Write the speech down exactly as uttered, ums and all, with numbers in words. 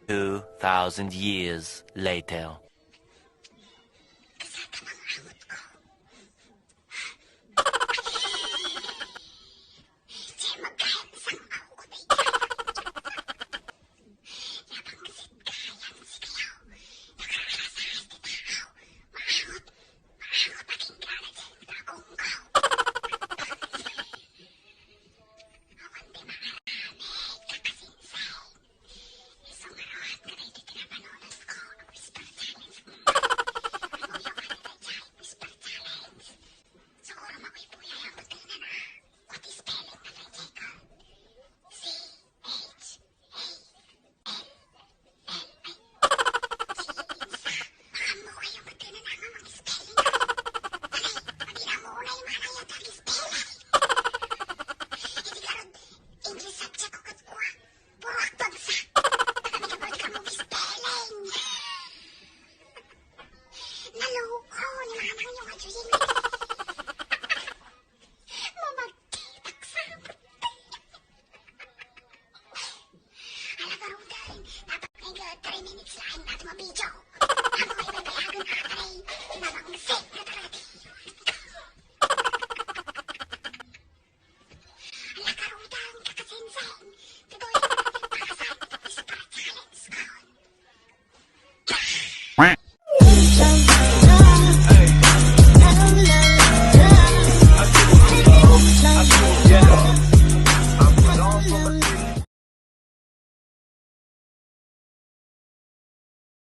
Two thousand years later. Siguro makuy-puya lang pagkainan, ah. What is spelling na lang, Jacob? C H A L L I N G. Insa, baka mo kayong pagkainan ang amang spelling, ah. Anay, pati na mo na yung mga nayat ang spelling. Hindi ka ron, English subject ko kat kuha. Puro akton sa. Kami ka pwede ka mag-spelling. Naloko ni manang yung adyo yun. Mamagkitak sa. Ala, barudan. Dapat may three minutes lang natin mabidyo.